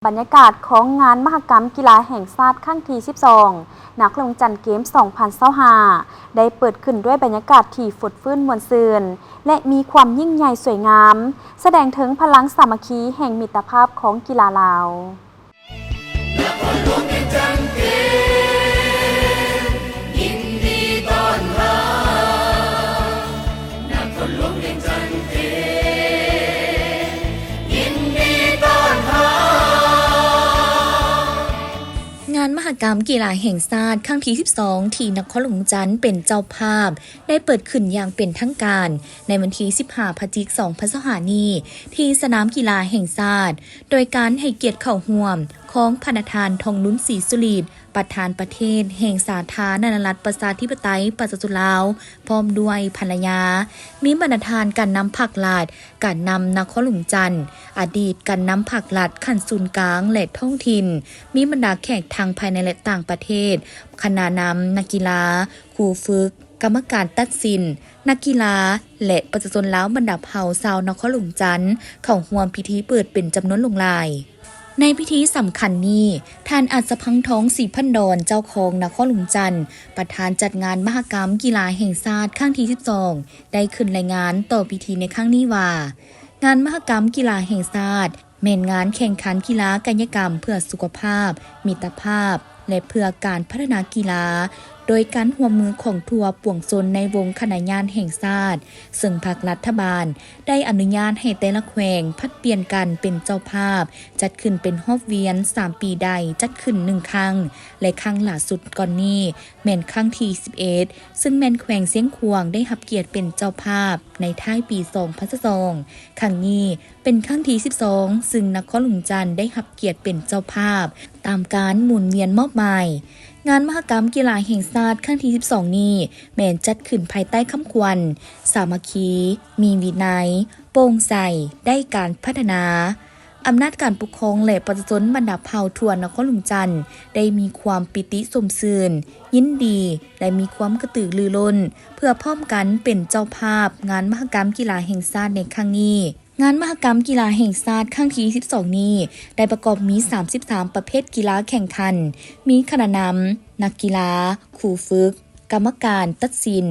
ບັນຍາກາດຂອງງານມະຫະກຳກິລາແຫ່ງຊາດຄັ້ງທີສິບສອງ ນະຄອນຫຼວງວຽງຈັນເກມສອງພັນຊາວຫ້າ ໄດ້ເປີດຂຶ້ນດ້ວຍບັນຍາກາດທີ່ຟົດຟື້ນມ່ວນຊື່ນ ແລະ ມີຄວາມຍິ່ງໃຫຍ່ສວຍງາມ, ສະແດງເຖິງພະລັງສາມັກຄີແຫ່ງມິດຕະພາບຂອງກິລາລາວ. ນະຄອນຫຼວງວຽງຈັນເກມ ຍິນດີຕ້ອນຮັບ. ນະຄອນຫຼວງວຽງຈັນເກມ ຍິນດີຕ້ອນຮັບ. ງານມະຫະກຳກິລາແຫ່ງຊາດຄັ້ງທີສິບສອງ ທີ່ນະຄອນຫຼວງວຽງຈັນເປັນເຈົ້າພາບ ໄດ້ເປີດຂຶ້ນຢ່າງເປັນທາງການໃນວັນທີສິບຫ້າ ພະຈິກ ສອງພັນຊາວຫ້ານີ້ ທີ່ສະໜາມກິລາແຫ່ງຊາດ ໂດຍການໃຫ້ກຽດເຂົ້າຮ່ວມຂອງພະນະທ່ານ ທອງລຸນ ສີສຸລີດ ປະທານປະເທດແຫ່ງສາທາລະນະລັດ ປະຊາທິປະໄຕ ປະຊາຊົນລາວ ພ້ອມດ້ວຍພັນລະຍາ, ມີບັນດາທ່ານການນຳພັກລັດ, ການນຳນະຄອນຫຼວງຈັນ, ອະດີດການນຳພັກລັດຂັ້ນສູນກາງ ແລະ ທ້ອງຖິ່ນ, ມີບັນດາແຂກທັງພາຍໃນ ແລະ ຕ່າງປະເທດ, ຄະນະນຳ, ນັກກິລາ, ຄູຝຶກ, ກຳມະການຕັດສິນ, ນັກກິລາ ແລະ ປະຊາຊົນລາວບັນດາເຜົ່າຊາວນະຄອນຫຼວງຈັນ ເຂົ້າຮ່ວມພິທີເປີດເປັນຈຳນວນຫຼວງຫຼາຍ. ໃນພິທີສຳຄັນນີ້, ທ່ານ ອັດສະພັງທອງ ສີພັນດອນ ເຈົ້າຄອງນະຄອນຫຼວງຈັນ ປະທານຈັດງານມະຫະກຳກິລາແຫ່ງຊາດຄັ້ງທີສິບສອງ ໄດ້ຂຶ້ນລາຍງານຕໍ່ພິທີໃນຄັ້ງນີ້ວ່າ, ງານມະຫະກຳກິລາແຫ່ງຊາດ ແມ່ນງານແຂ່ງຂັນກິລາກາຍະກຳເພື່ອສຸຂະພາບ, ມິດຕະພາບ ແລະ ເພື່ອການພັດທະນາກິລາ ໂດຍການຮ່ວມມືຂອງທົ່ວປວງຊົນໃນວົງຄະນະຍາດແຫ່ງຊາດ, ເຊິ່ງພັກລັດຖະບານໄດ້ອະນຸຍາດໃຫ້ແຕ່ລະແຂວງຜັດປ່ຽນກັນເປັນເຈົ້າພາບ, ຈັດຂຶ້ນເປັນຮອບວຽນ, ສາມປີໄດ້ຈັດຂຶ້ນໜຶ່ງຄັ້ງ ແລະ ຄັ້ງຫຼ້າສຸດກ່ອນນີ້ແມ່ນຄັ້ງທີສິບເອັດ ເຊິ່ງແມ່ນແຂວງຊຽງຂວາງໄດ້ຮັບກຽດເປັນເຈົ້າພາບໃນທ້າຍປີສອງພັນຊາວສອງ. ຄັ້ງນີ້ ເປັນຄັ້ງທີສິບສອງ ຊຶ່ງນະຄອນຫຼວງຈັນໄດ້ຮັບກຽດເປັນເຈົ້າພາບ ຕາມການໝູນວຽນມອບໝາຍ. ງານມະຫະກຳກິລາແຫ່ງຊາດຄັ້ງທີສິບສອງນີ້ ແມ່ນຈັດຂຶ້ນພາຍໃຕ້ຄຳຂວັນ ສາມັກຄີ, ມີວິໄນ, ໂປ່ງໃສ, ໄດ້ການພັດທະນາ. ອຳນາດການປົກຄອງ ແລະ ປະຊາຊົນບັນດາເຜົ່າທົ່ວນະຄອນຫຼວງຈັນ ໄດ້ມີຄວາມປີຕິຊົມຊື່ນ, ຍິນດີ ແລະ ມີຄວາມກະຕືລືລົ້ນ ເພື່ອພ້ອມກັນເປັນເຈົ້າພາບງານມະຫະກຳກິລາແຫ່ງຊາດໃນຄັ້ງນີ້. ງານມະຫະກຳກິລາແຫ່ງຊາດຄັ້ງທີສິບສອງນີ້ ໄດ້ປະກອບມີສາມສິບສາມປະເພດກິລາແຂ່ງຂັນ, ມີຄະນະນຳ, ນັກກິລາ, ຄູຝຶກ, ກຳມະການຕັດສິນ,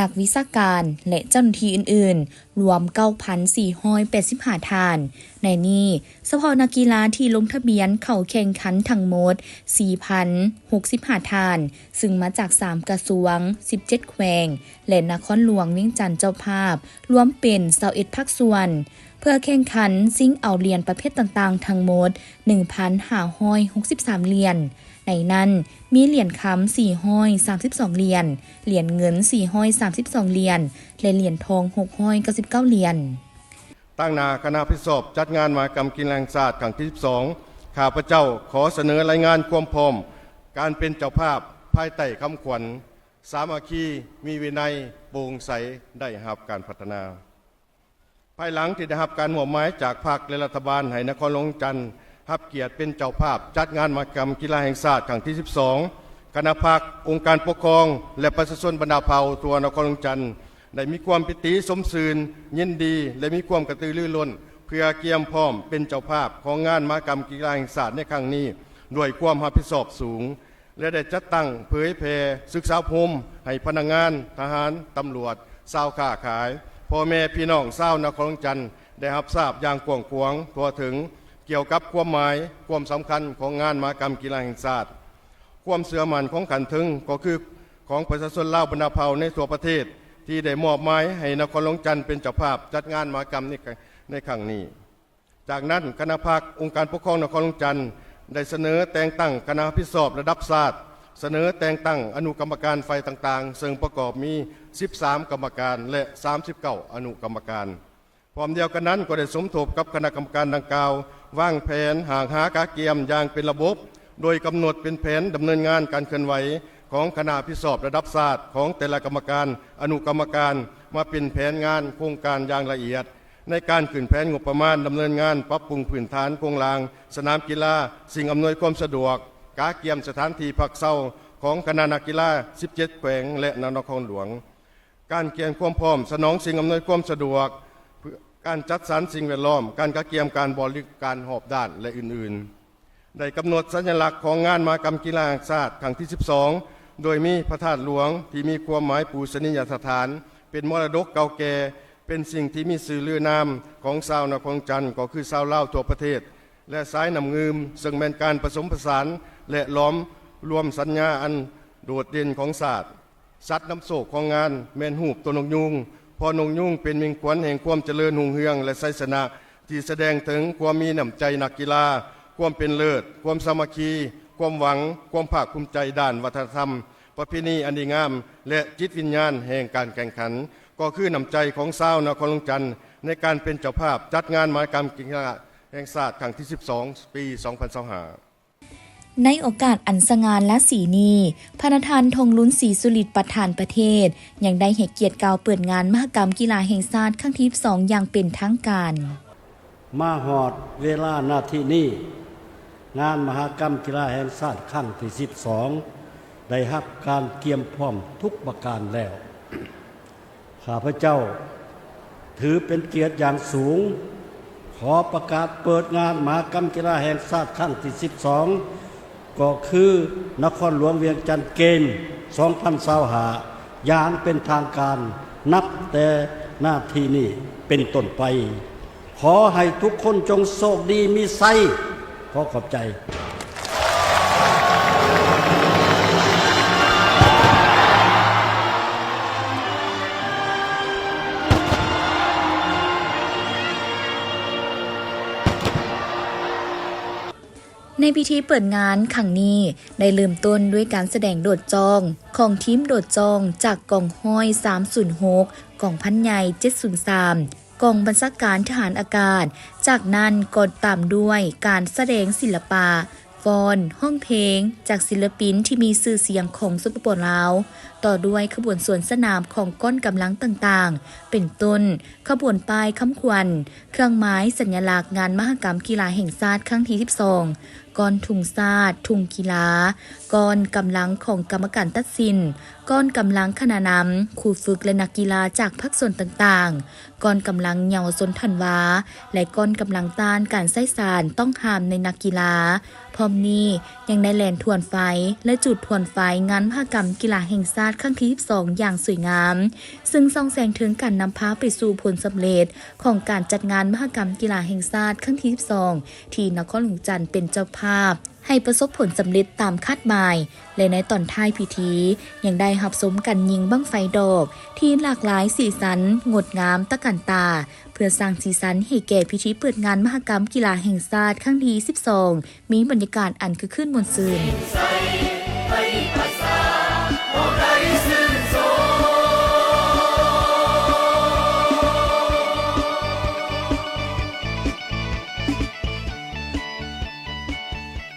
ນັກວິຊາການ ແລະ ເຈົ້າໜ້າທີ່ອື່ນໆ ລວມເກົ້າພັນສີ່ຮ້ອຍແປດສິບຫ້າທ່ານ. ໃນນີ້, ສະເພາະນັກກິລາທີ່ລົງທະບຽນເຂົ້າແຂ່ງຂັນທັງໝົດ ສີ່ພັນຫົກສິບຫ້າທ່ານ, ຊຶ່ງມາຈາກສາມກະຊວງ, ສິບເຈັດແຂວງ ແລະ ນະຄອນຫຼວງວຽງຈັນເຈົ້າພາບ, ລວມເປັນຊາວເອັດພາກສ່ວນ, ເພື່ອແຂ່ງຂັນຊິງເອົາຫຼຽນປະເພດຕ່າງໆທັງໝົດ ໜຶ່ງພັນຫ້າຮ້ອຍຫົກສິບສາມຫຼຽນ. ໃນນັ້ນ ມີຫຼຽນຄຳສີ່ຮ້ອຍສາມສິບສອງຫຼຽນ, ຫຼຽນເງິນສີ່ຮ້ອຍສາມສິບສອງຫຼຽນ ແລະ ຫຼຽນທອງຫົກຮ້ອຍເກົ້າສິບເກົ້າຫຼຽນ. ຕາງໜ້າຄະນະຮັບຜິດຊອບຈັດງານມະຫະກຳກິລາແຫ່ງຊາດຄັ້ງທີສິບສອງ ຂ້າພະເຈົ້າຂໍສະເໜີລາຍງານຄວາມພ້ອມການເປັນເຈົ້າພາບ ພາຍໃຕ້ຄຳຂວັນ ສາມັກຄີ, ມີວິໄນ, ໂປ່ງໃສ, ໄດ້ຮັບການພັດທະນາ. ພາຍຫຼັງທີ່ໄດ້ຮັບການມອບໝາຍຈາກພັກ ແລະ ລັດຖະບານໃຫ້ນະຄອນຫຼວງຈັນຮັບກຽດເປັນເຈົ້າພາບຈັດງານມະຫະກຳກິລາແຫ່ງຊາດຄັ້ງທີສິບສອງ, ຄະນະພັກ, ອົງການປົກຄອງ ແລະ ປະຊາຊົນບັນດາເຜົ່າທົ່ວນະຄອນຫຼວງຈັນ ໄດ້ມີຄວາມປີຕິຊົມຊື່ນ, ຍິນດີ ແລະ ມີຄວາມກະຕືລືລົ້ນ ເພື່ອກຽມພ້ອມເປັນເຈົ້າພາບຂອງງານມະຫະກຳກິລາແຫ່ງຊາດໃນຄັ້ງນີ້ ດ້ວຍຄວາມຮັບຜິດຊອບສູງ ແລະ ໄດ້ຈັດຕັ້ງເຜີຍແຜ່ສຶກສາອົບຮົມໃຫ້ພະນັກງານ, ທະຫານ, ຕຳຫຼວດ, ຊາວຄ້າຂາຍ, ພໍ່ແມ່ພີ່ນ້ອງຊາວນະຄອນຫຼວງຈັນ ໄດ້ຮັບຊາບຢ່າງກວ້າງຂວາງທົ່ວເຖິງ ກ່ຽວກັບຄວາມໝາຍ, ຄວາມສຳຄັນຂອງງານມະຫະກຳກິລາແຫ່ງຊາດ. ຄວາມເຊື່ອໝັ້ນຂອງຂັ້ນເທິງກໍຄືຂອງປະຊາຊົນລາວບັນດາເຜົ່າໃນທົ່ວປະເທດ ທີ່ໄດ້ມອບໝາຍໃຫ້ນະຄອນຫຼວງຈັນເປັນເຈົ້າພາບຈັດງານມະຫະກຳໃນ ໃນຄັ້ງນີ້. ຈາກນັ້ນ, ຄະນະພັກ, ອົງການປົກຄອງນະຄອນຫຼວງຈັນ ໄດ້ສະເໜີແຕ່ງຕັ້ງຄະນະຮັບຜິດຊອບລະດັບຊາດ, ສະເໜີແຕ່ງຕັ້ງອະນຸກຳມະການຝ່າຍຕ່າງໆ, ເຊິ່ງປະກອບມີສິບສາມກຳມະການ ແລະ ສາມສິບເກົ້າອະນຸກຳມະການ. ພ້ອມດຽວກັນນັ້ນ, ກໍໄດ້ສົມທົບກັບຄະນະກຳມະການດັ່ງກ່າວ, ວາງແຜນ, ຮ່າງຫາ, ກະກຽມຢ່າງເປັນລະບົບ, ໂດຍກຳນົດເປັນແຜນດຳເນີນງານການເຄື່ອນໄຫວຂອງຄະນະຮັບຜິດຊອບລະດັບຊາດຂອງແຕ່ລະກຳມະການ, ອະນຸກຳມະການ ມາເປັນແຜນງານໂຄງການຢ່າງລະອຽດ ໃນການຂຶ້ນແຜນງົບປະມານດຳເນີນງານປັບປຸງພື້ນຖານໂຄງລ່າງສະໜາມກິລາ, ສິ່ງອຳນວຍຄວາມສະດວກ, ກະກຽມສະຖານທີ່ພັກເຊົາຂອງຄະນະນັກກິລາສິບເຈັດແຂວງ ແລະ ນະຄອນຫຼວງ, ການກຽມຄວາມພ້ອມສະໜອງສິ່ງອຳນວຍຄວາມສະດວກ, ການຈັດສັນສິ່ງແວດລ້ອມ, ການກະກຽມການບໍລິການຮອບດ້ານ ແລະ ອື່ນໆ. ໄດ້ກຳນົດສັນຍະລັກຂອງງານມະຫະກຳກິລາແຫ່ງຊາດຄັ້ງທີສິບສອງ ໂດຍມີພະທາດຫຼວງທີ່ມີຄວາມໝາຍປູຊະນີຍະສະຖານ ເປັນມໍລະດົກເກົ່າແກ່ ເປັນສິ່ງທີ່ມີຊື່ລືນາມຂອງຊາວນະຄອນຫຼວງວຽງຈັນ ກໍຄືຊາວລາວທົ່ວປະເທດ ແລະ ສາຍນ້ຳງື່ມ ເຊິ່ງແມ່ນການປະສົມປະສານ ແລະ ຫຼອມລວມສັນຍາອັນໂດດເດັ່ນຂອງຊາດ. ສັດນຳໂຊກຂອງງານແມ່ນຮູບຕົວນົກຍູງ ເພາະນົກຍູງເປັນມິ່ງຂວັນແຫ່ງຄວາມຈະເລີນຮຸ່ງເຮືອງ ແລະ ໄຊຊະນະ ທີ່ສະແດງເຖິງຄວາມມີນ້ຳໃຈນັກກິລາ, ຄວາມເປັນເລີດ, ຄວາມສາມັກຄີ, ຄວາມຫວັງ, ຄວາມພາກພູມໃຈດ້ານວັດທະນະທຳ, ປະເພນີອັນດີງາມ ແລະ ຈິດວິນຍານແຫ່ງການແຂ່ງຂັນ ກໍຄືນ້ຳໃຈຂອງຊາວນະຄອນຫຼວງວຽງຈັນ ໃນການເປັນເຈົ້າພາບຈັດງານມະຫະກຳກິລາແຫ່ງຊາດຄັ້ງທີສິບສອງ ປີສອງພັນຊາວຫ້າ. ໃນໂອກາດອັນສະຫງ່າລາສີນີ້, ພະນະທ່ານ ທອງລຸນ ສີສຸລິດ ປະທານປະເທດ ຍັງໄດ້ໃຫ້ກຽດກ່າວເປີດງານມະຫະກຳກິລາແຫ່ງຊາດຄັ້ງທີສິບສອງ ຢ່າງເປັນທາງການ. ມາຮອດເວລານາທີນີ້, ງານມະຫະກຳກິລາແຫ່ງຊາດຄັ້ງທີສິບສອງ ໄດ້ຮັບການກຽມພ້ອມທຸກປະການແລ້ວ. ຂ້າພະເຈົ້າຖືເປັນກຽດຢ່າງສູງ ຂໍປະກາດເປີດງານມະຫະກຳກິລາແຫ່ງຊາດຄັ້ງທີສິບສອງ ກໍຄືນະຄອນຫຼວງວຽງຈັນເກມ ສອງພັນຊາວຫ້າ ຢ່າງເປັນທາງການ ນັບແຕ່ນາທີນີ້ເປັນຕົ້ນໄປ. ຂໍໃຫ້ທຸກຄົນຈົ່ງໂຊກດີມີໄຊ. ຂໍຂອບໃຈ. ໃນພິທີເປີດງານຄັ້ງນີ້ ໄດ້ເລີ່ມຕົ້ນດ້ວຍການສະແດງໂດດຈ້ອງຂອງທີມໂດດຈ້ອງຈາກກອງຮ້ອຍສາມສູນຫົກ ກອງພັນໃຫຍ່ເຈັດສູນສາມ ກອງບັນຊາການທະຫານອາກາດ, ຈາກນັ້ນກໍຕາມດ້ວຍການສະແດງສິລະປະ, ຟ້ອນ, ຮ້ອງເພງ ຈາກສິລະປິນທີ່ມີຊື່ສຽງຂອງ ສປປ ລາວ, ຕໍ່ດ້ວຍຂະບວນສວນສະໜາມຂອງກ້ອນກຳລັງຕ່າງໆ ເປັນຕົ້ນ ຂະບວນປ້າຍຄຳຂວັນ, ເຄື່ອງໝາຍສັນຍະລັກງານມະຫະກຳກິລາແຫ່ງຊາດຄັ້ງທີສິບສອງ, ກ້ອນທຸງຊາດ, ທຸງກິລາ, ກ້ອນກຳລັງຂອງກຳມະການຕັດສິນ, ກ້ອນກຳລັງຄະນະນຳ, ຄູຝຶກ ແລະ ນັກກິລາຈາກພາກສ່ວນຕ່າງໆ, ກ້ອນກຳລັງເຍົາວະຊົນທັນວາ ແລະ ກ້ອນກຳລັງຕ້ານການໃຊ້ສານຕ້ອງຫ້າມໃນນັກກິລາ. ພ້ອມນີ້ຍັງໄດ້ແລ່ນທວນໄຟ ແລະ ຈູດທວນໄຟງານມະຫະກຳກິລາແຫ່ງຊາດຄັ້ງທີສິບສອງ ຢ່າງສວຍງາມ, ເຊິ່ງສ່ອງແສງເຖິງການນຳພາໄປສູ່ຜົນສຳເລັດຂອງການຈັດງານມະຫະກຳກິລາແຫ່ງຊາດຄັ້ງທີສິບສອງ ທີ່ນະຄອນຫຼວງວຽງຈັນເປັນເຈົ້າພາບ ໃຫ້ປະສົບຜົນສຳເລັດຕາມຄາດໝາຍ ແລະ ໃນຕອນທ້າຍພິທີ ຍັງໄດ້ຮັບຊົມການຍິງບັ້ງໄຟດອກທີ່ຫຼາກຫຼາຍສີສັນງົດງາມຕະການຕາ ເພື່ອສ້າງສີສັນໃຫ້ແກ່ພິທີເປີດງານມະຫະກຳກິລາແຫ່ງຊາດຄັ້ງທີສິບສອງ ມີບັນຍາກາດອັນຄຶກຄື້ນມ່ວນຊື່ນ.